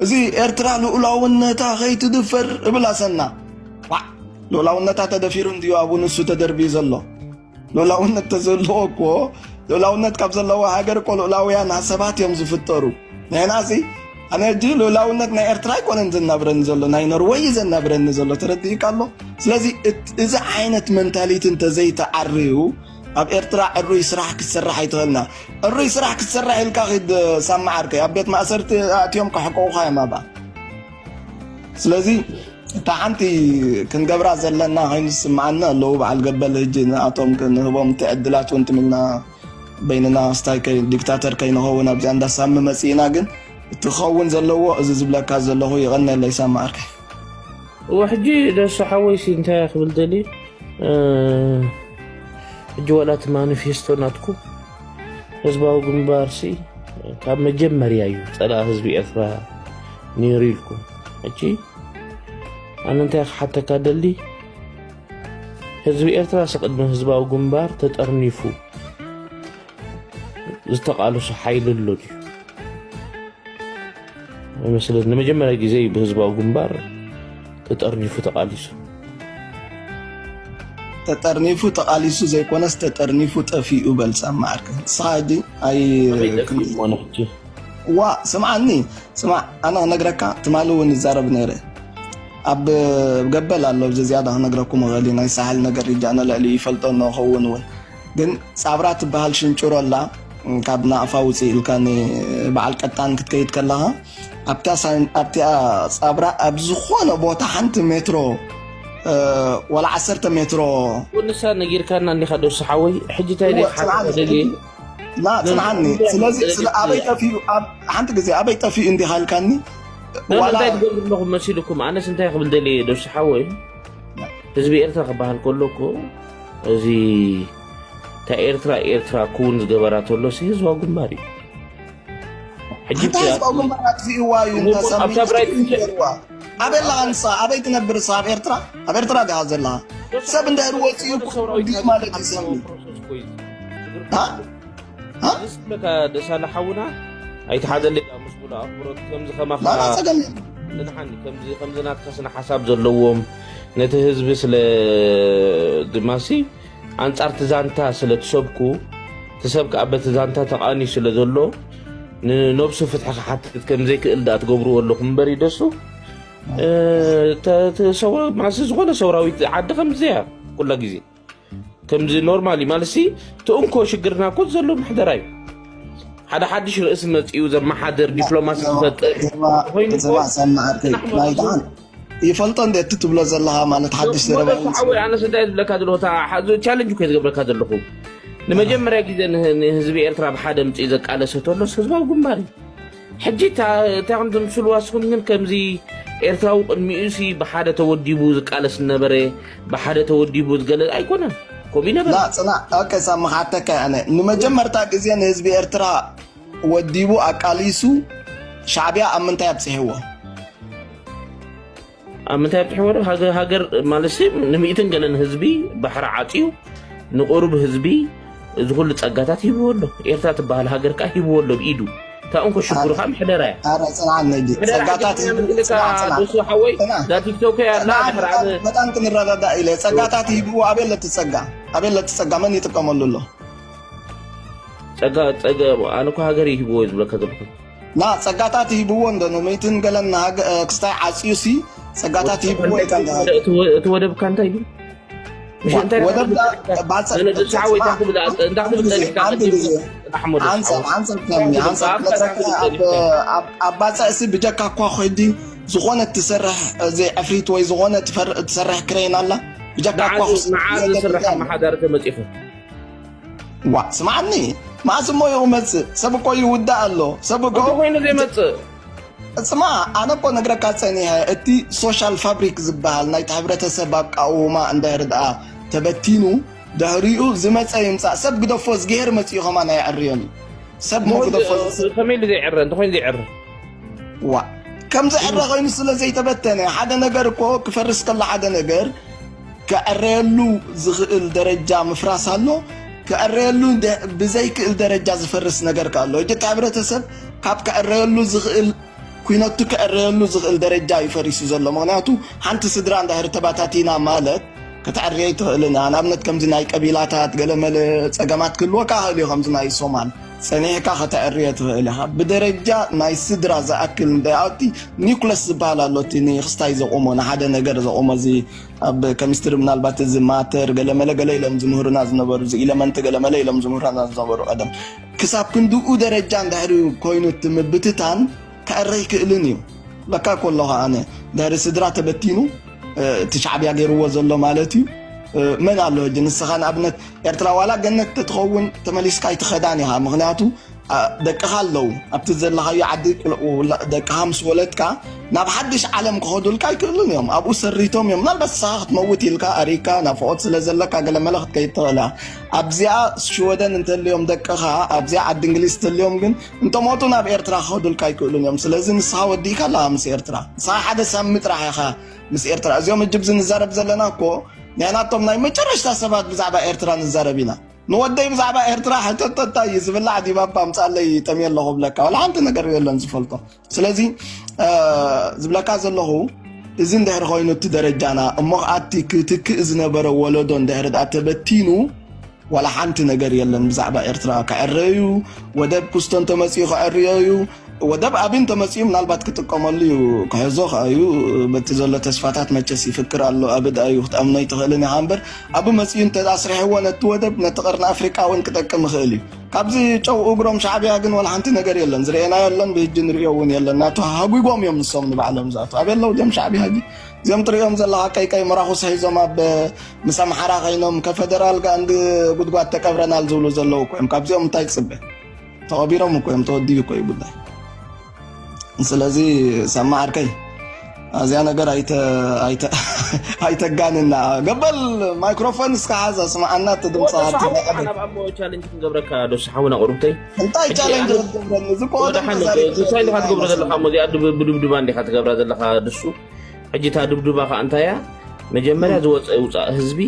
እዚ ኤርትራ ልኡላውነታ ከይትድፈር እብል ኣሰና። ዋዕ! ልኡላውነታ ተደፊሩ እንድዩ ኣብኡ ንሱ ተደርብዩ ዘሎ። ልኡላውነት ተዘለዎ እኮ፣ ልኡላውነት ካብ ዘለዎ ሃገር እኮ ልኡላውያን ሰባት እዮም ዝፍጠሩ። ንሕና እዚ ኣነ ሕጂ ልኡላውነት ናይ ኤርትራ ኣይኮነን ዘናብረኒ ዘሎ፣ ናይ ኖርወይ እዩ ዘናብረኒ ዘሎ። ተረዲእካ ኣሎ? ስለዚ እት-፣ እዚ ዓይነት መንታሊቲ እንተዘይተዓርዩ ኣብ ኤርትራ ዕሩይ ስራሕ ክትሰርሕ ኣይትኽእልና። ዕሩይ ስራሕ ክትሰርሕ ኢልካ ኺድ ሳማ ዓርከይ፣ ኣብ ቤት ማእሰርቲ ኣእትዮም ከሕቆቑኻ እዮም ኣብኣ። ስለዚ እታ ሓንቲ ክንገብራ ዘለና ኮይኑ ዝስምዓኒ ኣለዉ በዓል ገበል፣ ሕጂ ንኣቶም ክንህቦም እቲ ዕድላት እውን ትምና በይንና ስታይ ከይ-፣ ዲክታተር ከይንኸውን ኣብዚኣ እንዳሳሚ መጺእና። ግን እቲ ክኸውን ዘለዎ እዚ ዝብለካ ዘለኹ። ይቐነለይ ሳማ ዓርከይ። እወ፣ ሕጂ ደሱ ሓወይሲ እንታይ ክብል ደልየ፣ እ፣ ሕጂ ዋላ እቲ ማኒፌስቶ ናትኩም ህዝባዊ ግንባርሲ ካብ መጀመርያ እዩ ጸላኢ ህዝቢ ኤርትራ ነይሩ ኢልኩም። ሕጂ ኣነ እንታይ ክሓተካ ደሊ፣ ህዝቢ ኤርትራ ስቕድሚ ህዝባዊ ግንባር ተጠርኒፉ ዝተቓለሱ ሓይሊ ኣሎ ድዩ? ኣይመስለኒ። ንመጀመርያ ግዜ እዩ ብህዝባዊ ግንባር ተጠርኒፉ ተቓሊሱ። ተጠርኒፉ ተቓሊሱ ዘይኮነስ ተጠርኒፉ ጠፊኡ በል ሳማ ዓርከይ። ንስኻ ሕጂ ኣይ-፣ ከመይ ጠፊኡ እሞ ንሕጂ? ዋ፣ ስምዓኒ፣ ስማዕ፣ ኣነ ክነግረካ፣ ትማሊ እውን ይዛረብ ነይረ። ኣብ ገበል ኣሎ፣ ኣብዚ ዝያዳ ክነግረኩም እኽእል እየ፣ ናይ ሳሕል ነገር ርጃ ንልዕሊ ይፈልጦ ንኸውን እውን። ግን ጻብራ ትበሃል ሽንጭሮ ኣላ፣ ካብ ናቕፋ ውፅእ ኢልካ ንበዓል ቀጣን ክትከይድ ከለኻ፣ ኣብታ ሳን-፣ ኣብቲኣ ጻብራ ኣብ ዝኾነ ቦታ ሓንቲ ሜትሮ፣ እ፣ ወላ ዓሰርተ ሜትሮ። ንሳ ነጊርካና እንዲኻ ዶ ሓወይ? ሕጂ እንታይ እወ፣ ደይ ሓቂ ጽንዓኒ፣ ደልየ? ና፣ ጽንዓኒ። ስለዚ፣ ስለ ኣበይ ጠፊኡ፣ ኣብ፣ ሓንቲ ግዜ ኣበይ ጠፊኡ እንዲኻ ኢልካኒ? ና፣ ዋላ እንታይ ትገብሩ ኣለኹም መሲልኩም? ኣነስ እንታይ ክብል ደልየ ዶ ሓወይ? ህዝቢ ኤርትራ ክበሃል ከሎ እኮ፣ እዚ እታ ኤርትራ፣ ኤርትራ ክውን ዝገበራ ተሎ ሲ ህዝባዊ ግንባር እዩ። ሕጂ ኣንታ ህዝባዊ ግንባር ኣጥፊእዋ እዩ፣ እንተ እሞ ሰሚት ኣብታ ብራይት ክትገርዋ። ኣበይ ኣለኻ ንሳ? ኣበይ ትነብር ንሳ? ኣብ ኤርትራ? ኣብ ኤርትራ ዲኻ ዘለኻ? ሰብ እንድሕር ወፂኡ እኮ ሰውራዊት ውዲት ማለት እዩ ሰሚ። ፕሮሰስ እኮ እዩ። ሃ? ሃ? እዚ ስብለካ ደሳለ ሓውና ኣይተሓዘለይ ምስ ሙሉ ኣኽብሮት ከምዚ ከማኻ ናና ጸገም የለን። ጽንሓኒ፣ ከምዚ፣ ከምዚ ናትካ ስነ ሓሳብ ዘለዎም ነቲ ህዝቢ ስለ ድማሲ ኣንጻር እቲ ዛንታ ስለ ትሰብኩ፣ እቲ ሰብ ከኣ በቲ ዛንታ ተቓንዩ ስለ ዘሎ፣ ንነብሱ ፍትሒ ክሓትት ከም ዘይክእል ደኣ ትገብርዎ ኣለኹም እምበር ይደሱ። እ፣ ተ-፣ ተ-፣ ሰው-፣ ማሲ ዝኾነ ሰውራዊት ዓዲ ከምዚ እያ ኩላ ግዜ። ከምዚ ኖርማሊ ማለት ሲ፣ እቲ እንኮ ሽግርና እኮ ዘሎ ምሕደራ እዩ። ሓደ ሓድሽ ርእሲ መጺኡ ዘመሓድር ዲፕሎማሲ ዝፈጥር ኮይኑ እኮ ስማዕ፣ ሰማዕ፣ ዓርከይ፣ ናይ ደሓን ይፈልጦ እንደ እቲ ትብሎ ዘለኻ ማለት ሓድሽ ዘረባ ሞደስ ሓወይ፣ ኣነስ እንታይ ዝብለካ ዘለኹ፣ እታ ሓ-፣ ቻለንጅ እኮ ዝገብረካ ዘለኹ። ንመጀመርያ ግዜ ንህ-፣ ንህዝቢ ኤርትራ ብሓደ ምጽኡ ዘቃለሰ ተሎስ ህዝባዊ ግንባር እዩ። ሕጂ እታ፣ እንታይ ከም ትምስልዋ ንስኹም ግን ከምዚ ኤርትራዊ ቅድሚኡ ሲ ብሓደ ተወዲቡ ዝቃለስ ዝነበረ፣ ብሓደ ተወዲቡ ዝገለ ኣይኮነን። ከምኡ ይነበረ። ላ፣ ጽናዕ፣ ኦኬ፣ ሳሚ፣ ክሓተካ ኣነ። ንመጀመርታ ግዜ ንህዝቢ ኤርትራ ወዲቡ ኣቃሊሱ ሻዕብያ ኣብ ምንታይ ኣብጽሕዎ? ኣብ ምንታይ ኣብጽሕዎ ዶ? ሃገ-፣ ሃገር ማለት ሲ ንሚእትን ገለን ህዝቢ ባሕሪ ዓጽዩ ንቁሩብ ህዝቢ እዚ ኩሉ ጸጋታት ሂብዎ ኣሎ። ኤርትራ ትበሃል ሃገር ከኣ ሂብዎ ኣሎ ብኢዱ። እታ እንኮ ሽግሩ ከኣ ምሕደራ እያ። ኣረ፣ ጽናዕ ነጂ። ምሕደራ ጸጋታት ሕጂ ሂቡ፣ ምልካ ጽናዕ፣ ጽናዕ። ዱሱ ሓወይ፣ ጽናዕ። እዛ ቲክቶክ እያ፣ ጽናዕ፣ በጣም፣ በጣም ክንረዳዳ ኢለ። ጸጋታት ሂብዎ፣ ኣበይ ኣሎ እቲ ጸጋ? ኣበይ ኣሎ እቲ ጸጋ? መን ይጥቀመሉ ኣሎ? ጸጋ፣ ጸጋ፣ ኣነ እኮ ሃገር ይሂብዎ እዩ ዝብለካ ዘለኹ። ና፣ ጸጋታት ይሂብዎ እንዶ፣ ንሚእትን ገለን ሃገ-፣ እ፣ ክስታይ ዓጽዩ ሲ፣ ጸጋታት ይሂብዎ ኢልካ እንዶ። እቲ ወ-፣ እቲ ወደብካ እንታይ እዩ? ምሽ እንታይ ወደብ ዳ-፣ ባጽዕ፣ ኣነ ደስ ሓወይ ስማ፣ እንታይ ክብል፣ እንታይ ክብል ሓንቲ ጸኒሕካ ግዜ፣ ቅድም ሓንቲ ግዜ፣ ኣሕመድ ሓንሳብ፣ ሓወይ። ሓንሳብ ትሰሚ፣ ሓንሳብ ክነግረካ፣ ኣብ፣ ኣብ፣ ኣብ ባጽዕ ሲ ብጀካ እኳ ኮይዲ ዝኾነ ትሰርሕ፣ እዚ ዕፍሪት ወይ ዝኾነ ትፈር-፣ ትሰርሕ ክሬን ኣላ፣ ብጀካ እኳ ንዓ-፣ ንዓ ዝስራሕ ኣመሓዳሪ ተመጺኹ። ዋ፣ ስማዕኒ፣ መኣስ እሞ እዩ ክመጽእ? ሰብ እኮ ይውዳእ ኣሎ። ሰብ እኮ እንተ ኮይኑ ዘይመጽእ። ስማ፣ ኣነ እኮ ነግረካ ጸኒሐ፣ እቲ ሶሻል ፋብሪክ ዝበሃል ናይቲ ሕብረተሰብ ኣቃውማ እንድሕር ደኣ ተበቲኑ፣ ድሕሪኡ ዝመጸ ይምጻእ። ሰብ ግደፎ፣ እዝግሄር መጺኡ ከማን ኣየዕርዮን እዩ። ሰብ እሞ ሞ ግደፎ፣ እ-፣ ከመይ ኢሉ ዘይዕረ? እንተኾይኑ ዘይዕረ? ዋ፣ ከም ዝዕረ ኮይኑ ስለ ዘይተበተነ፣ ሓደ ነገር እኮ ክፈርስ ከሎ ሓደ ነገር ክዕረየሉ ዝኽእል ደረጃ ምፍራስ ኣሎ፣ ክዕረየሉ ደ-፣ ብዘይክእል ደረጃ ዝፈርስ ነገር ከ ኣሎ። ሕጂ እቲ ሕብረተሰብ ካብ ክዕረየሉ ዝኽእል ኩነቱ ክዕረየሉ ዝኽእል ደረጃ እዩ ፈሪሱ ዘሎ። ምኽንያቱ ሓንቲ ስድራ እንድሕር ተባታቲና ማለት ክትዕርየ ኣይትኽእልን እያ። ንኣብነት ከምዚ ናይ ቀቢላታት ገለመለ ጸገማት ክህልወካ ይኽእል እዩ፣ ከምዚ ናይ ሶማል ጸኒሕካ ከተዕርየ ትኽእል ኢኻ። ብደረጃ ናይ ስድራ ዝኣክል እንዳ ኣብቲ ኒውክለስ ዝበሃል ኣሎ፣ እቲ ንክስታይ ዘቑሞ፣ ንሓደ ነገር ዘቑሞ፣ እዚ ኣብ ኬሚስትሪ ምናልባት እዚ ማተር ገለመለ ገለ ኢሎም ዝምህሩና ዝነበሩ፣ እዚ ኢለመንት ገለመለ ኢሎም ዝምህሩና ዝነበሩ ቀደም። ክሳብ ክንድኡ ደረጃ እንድሕር ኮይኑ እቲ ምብትታን ክዕረ ኣይክእልን እዩ። በቃ እኮ ኣለኹ ኣነ። ድሕሪ ስድራ ተበቲኑ፣ እ፣ እቲ ሻዕብያ ገይርዎ ዘሎ ማለት እዩ። እ፣ መን ኣሎ ሕጂ? ንስኻ ንኣብነት ኤርትራ ዋላ ገነት ተትኸውን ተመሊስካ ኣይትኸዳን ኢኻ። ምኽንያቱ፣ ኣ፣ ደቅኻ ኣለዉ። ኣብቲ ዘለኻዮ ዓዲ ቁልዑ ውላ-፣ ደቅኻ ምስ ወለድካ ናብ ሓድሽ ዓለም ክኸዱልካ ኣይክእሉን እዮም። ኣብኡ ሰሪቶም እዮም። ምናልባት ንስኻ ክትመውት ኢልካ ኣሪካ ናፍቖት ስለ ዘለካ ገለመለ ክትከይድ ትኽእል ኢኻ። ኣብዚኣ ሽወደን እንተልዮም ደቅኻ፣ ኣብዚኣ ዓዲ እንግሊዝ እንተልዮም ግን እንተሞቱ ናብ ኤርትራ ክኸዱልካ ኣይክእሉን እዮም። ስለዚ ንስኻ ወዲእካ ኣለኻ ምስ ኤርትራ። ንስኻ ሓደ ሳሚ ጥራሕ ኢኻ ምስ ኤርትራ። እዚኦም ሕጂ ብዚ ንዛረብ ዘለና እኮ ንሕናቶም ናይ መጨረሽታ ሰባት ብዛዕባ ኤርትራ ንዛረብ ኢና። ንወደይ ብዛዕባ ኤርትራ ሕተቶ እንታይ እዩ ዝብላዕ ዲባባ ኣምጻለይ ጠምየ ኣለኹ ብለካ። ዋላ ሓንቲ ነገር የለን ዝፈልጦ። ስለዚ፣ እ፣ ዝብለካ ዘለኹ እዚ እንድሕር ኮይኑ እቲ ደረጃና እሞ ከኣ እቲ ክትክእ ዝነበረ ወለዶ እንድሕር ደኣ ተበቲኑ ዋላ ሓንቲ ነገር የለን ብዛዕባ ኤርትራ። ክዕረዩ፣ ወደብ ኩስቶ እንተመጺኡ ክዕርዮ እዩ። ወደብ ኣብይ እንተመጺኡ ምናልባት ክጥቀመሉ እዩ፣ ክሕዞ ከኣ እዩ። በቲ ዘሎ ተስፋታት መቸስ ይፍክር ኣሎ። ኣብይ ደኣ እዩ ክትኣምኖ ኣይትኽእልን ኢኻ እምበር፣ ኣብይ መጺኡ እንተ ኣስሪሕዎ ነቲ ወደብ ነቲ ቀርኒ ኣፍሪቃ እውን ክጠቅም ይኽእል እዩ። ካብዚ ጨው እግሮም ሻዕብያ ግን ዋላ ሓንቲ ነገር የለን። ዝረኤናዮ የለን፣ ብህጂ ንርእዮ እውን የለን። ናቱ ሃጒጎም እዮም ንሶም ንባዕሎም ዝኣቱ። ኣበይ ኣለዉ ድዮም ሻዕብያ ሕጂ? እዚኦም ትርእዮም ዘለኻ ቀይ ቀይ መራኹስ ሒዞም ኣብ ምስ ኣምሓራ ኸይኖም ከፈደራል ጋንዲ ጉድጓድ ተቀብረናል ዝብሉ ዘለዉ እኮ እዮም። ካብዚኦም እንታይ ትጽበ? ተቐቢሮም እኮ እዮም፣ ተወዲኡ እኮ እዩ ጉዳይ። ስለዚ ሳማ ዓርከይ፣ እዚኣ ነገር ኣይተ-፣ ኣይተ-፣ ኣይተጋንና። ገበል ማይክሮፎን እስከ ሓዛ፣ ስምዓና፣ እቲ ድምፂ ወዲ ሓንቲ ሰሓብ፣ ፈቐደ። ናብ ኣሞ ቻለንጅ ክንገብረካ ዶ ሰሓውና ቁሩብተይ? እንታይ ሕጂ ቻለንጅ ኣነ ክትገብረኒ? እዚ እኮ ወደ ደም ሓነ ተዛሪብካ እንታይ ኢኻ ትገብሮ ዘለኻ? ዘለኻ? እሞ እዚኣ ድብ-፣ ብድብድባ እንዲኻ ትገብራ ዘለኻ ድሱ? ሕጂ እታ ድብድባ ኸኣ እንታይ እያ? መጀመርያ ዝወፀ ይውፃእ፣ ህዝቢ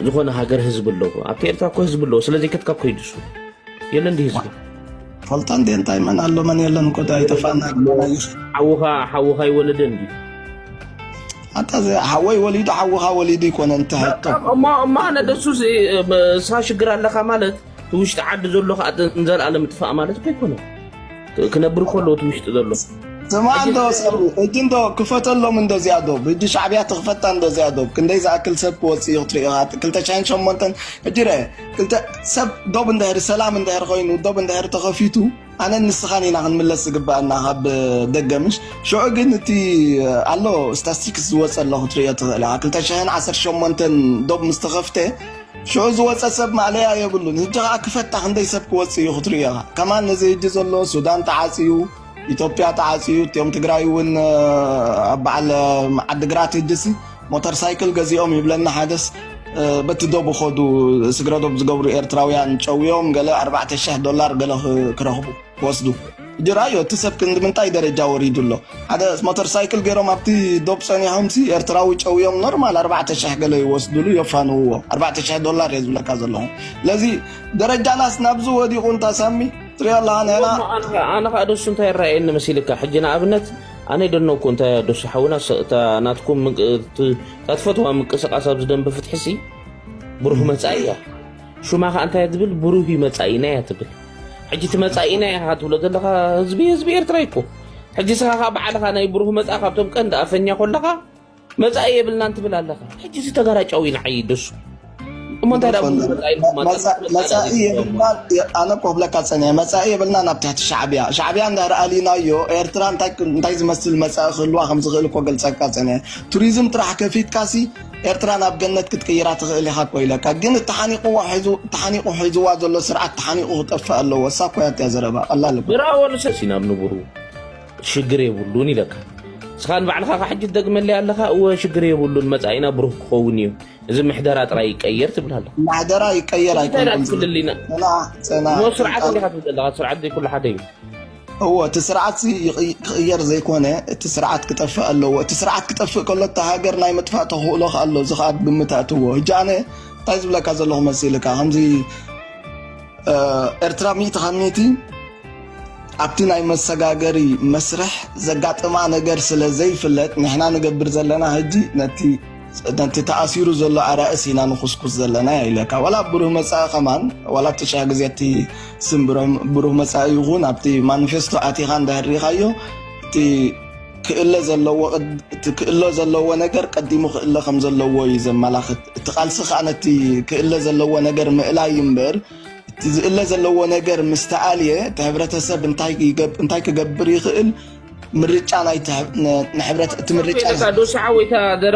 ዝኾነ ሃገር ህዝቢ ኣለዎ። ኣብቲ ኤርትራ እኮ ህዝቢ ኣለዎ። ስለዚ ከትካ እኮ ይድሱ። የለን ድዩ ህዝቢ? ፈልጣ እንዴ እንታይ መን ኣሎ መን የለን እኮ ኣይጠፋና። ሓውኻ፣ ሓውኻ ይወለደ እንዲ። ኣታ እዚ ሓወይ ወሊዱ ሓውኻ ወሊዱ ይኮነ እንተ ሕቶ። እሞ፣ እሞ ኣነ ደሱ እዚ፣ እሳ ሽግር ኣለኻ ማለት፣ እቲ ውሽጢ ዓዲ ዘሎ ኸኣ እንዘልኣለም ይጥፋእ ማለት እኮ ኣይኮነን። ክ-፣ ክነብር እኮ ኣለዎ እቲ ውሽጢ ዘሎ። ስማ እንዶ ሰብ፣ ሕጂ እንዶ ክፈተሎም እንዶ እዚኣ ዶ፣ ሕጂ ሻዕብያ ትኽፈታ እንዶ እዚኣ ዶ፣ ክንደይ ዝኣክል ሰብ ክወጽእ እዩ ክትርኢ ኢኻ። ክልተ ሽሕን ሸሞንተን፣ ሕጂ ርአ፣ ክልተ ሰብ ዶብ እንድሕር፣ ሰላም እንድሕር ኮይኑ፣ ዶብ እንድሕር ተኸፊቱ፣ ኣነን ንስኻን ኢና ክንምለስ ዝግበኣና ካብ ደገ፣ ምሽ? ሽዑ ግን እቲ ኣሎ ስታስቲክስ ዝወጸ ኣሎ ክትርእዮ ትኽእል ኢኻ። ክልተ ሽሕን ዓሰርተ ሸሞንተን ዶብ ምስ ተኸፍተ፣ ሽዑ ዝወጸ ሰብ ማእለያ የብሉን። ሕጂ ኸኣ ክፈታ ክንደይ ሰብ ክወጽእ እዩ ክትርእዮ ኢኻ። ከማን ነዚ ሕጂ ዘሎ ሱዳን ተዓጽዩ፣ ኢትዮጵያ ተዓጽዩ፣ እቲኦም ትግራይ እውን፣ ኣብ በዓል ዓድግራት ሕጂሲ ሞተር ሳይክል ገዚኦም ይብለኒ ሓደስ፣ በቲ ዶብ ኸዱ፣ ስግረ ዶብ ዝገብሩ ኤርትራውያን ጨውዮም ገለ ኣርባዕተ ሽሕ ዶላር ገለ ክ-፣ ክረኽቡ ክወስዱ። ሕጂ ራእዮ፣ እቲ ሰብ ክንዲ ምንታይ ደረጃ ወሪዱ ኣሎ? ሓደ ሞተር ሳይክል ገይሮም ኣብቲ ዶብ ጸኒሖምሲ ኤርትራዊ ጨውዮም ኖርማል ኣርባዕተ ሽሕ ገለ ይወስድሉ፣ የፋንውዎ። ኣርባዕተ ሽሕ ዶላር እየ ዝብለካ ዘለኹ። ስለዚ ደረጃናስ ናብዚ ወዲቑ እንታ ሳሚ፣ ትሪኦ ኣለኻ ንሕና። እሞ ኣነ ኸ-፣ ኣነ ኸኣ ደሱ እንታይ ይረኣየኒ መሲልካ? ሕጂ ንኣብነት ኣነ ይደነኩ እንታይ ደሱ ሓውና ስ-፣ እታ ናትኩም ምንቅ-፣ ት-፣ እታ ትፈትዋ ምንቅስቓስ ኣብዚ ደንበ ፍትሒሲ ብሩህ መጻኢ እያ። ሹማ ኸኣ እንታይ እያ ትብል? ብሩህ እዩ መጻኢና እያ ትብል። ሕጂ እቲ መጻኢና ኢኻ ትብሎ ዘለኻ ህዝቢ፣ ህዝቢ ኤርትራ እዩ እኮ። ሕጂ ንስኻ ኸኣ ባዕልኻ ናይ ብሩህ መጻኢ ካብቶም ቀንዲ ኣፈኛ ኮለኻ መጻኢ የብልናን ትብል ኣለኻ። ሕጂ እዚ ተጋራጫዊ ንዓይ ደሱ። እሞ እንታይ ደኣ ብሩህ መጻኢ ኢልኩም መጻ-፣ መጻኢ መጻኢ የብልናን፣ የ-፣ ኣነ እኮ ክብለካ ጸኒሐ፣ መጻኢ የብልናን ኣብ ትሕቲ ሻዕብያ። ሻዕብያ እንድሕር ኣሊናዮ፣ ኤርትራ እንታይ ክ-፣ እንታይ ዝመስል መጻኢ ክህልዋ ከም ዝኽእል እኮ ገልጸካ ጸኒሐ። ቱሪዝም ጥራሕ ከፊትካሲ ኤርትራ ናብ ገነት ክትቅይራ ትኽእል ኢኻ እኮ ኢለካ። ግን እተሓኒቑዎ ሒዙ-፣ እተሓኒቑ ሒዝዋ ዘሎ ስርዓት ተሓኒቑ ክጠፍእ ኣለዎ። እሳ እኮ እያ እቲኣ ዘረባ። ቀላል እኮ። ብራዎ ንሰሲ ናብ ንቡሩ ሽግር የብሉን ኢለካ። ንስኻ ንባዕልኻ ካብ ሕጂ ትደግመለይ ኣለኻ፣ እወ ሽግር የብሉን፣ መጻኢና ብሩህ ክኸውን እዩ፣ እዚ ምሕደራ ጥራይ ይቀየር ትብል ኣለኻ። ምሕደራ ይቀየር እንታይ ኣይኮንኩን። ትብልልና? ጽናሕ፣ ጽናሕ። እሞ ስርዓት እንዲኻ ትብል ዘለኻ፣ ስርዓት ዘይኩሉ ሓደ እዩ። እወ፣ እቲ ስርዓት ሲ ይቕይ-፣ ክቕየር ዘይኮነ፣ እቲ ስርዓት ክጠፍእ ኣለዎ። እቲ ስርዓት ክጠፍእ ከሎ፣ እታ ሃገር ናይ ምጥፋእ ተኽእሎ ከኣ ኣሎ። እዚ ከኣ ኣብ ግምት ኣእትዎ። ሕጂ ኣነ እንታይ ዝብለካ ዘለኹ መሲልካ? ከምዚ፣ እ፣ ኤርትራ ሚእቲ ካብ ሚእቲ ኣብቲ ናይ መሰጋገሪ መስርሕ ዘጋጥማ ነገር ስለ ዘይፍለጥ ንሕና ንገብር ዘለና ሕጂ ነቲ ነቲ ተኣሲሩ ዘሎ ኣራእስ ኢና ንኹስኩስ ዘለና ኢለካ። ዋላ ብሩህ መጻኢ ከማን ዋላ ትሽዓ ግዜ እቲ ስም ብሩህ መጻኢ ይኹን ኣብቲ ማኒፌስቶ ኣቲኻ እንዳህሪኻዮ እቲ ክእለ ዘለዎ እቲ ክእሎ ዘለዎ ነገር ቀዲሙ ክእለ ከም ዘለዎ እዩ ዘመላኽት። እቲ ቃልሲ ከዓ ነቲ ክእለ ዘለዎ ነገር ምእላይ እምበር እቲ ዝእለ ዘለዎ ነገር ምስ ተኣልየ እቲ ሕብረተሰብ እንታይ ክገብር ይኽእል ምርጫ ናይቲ ሕብረት እቲ ምርጫ ዶ ሰዓ ወይታ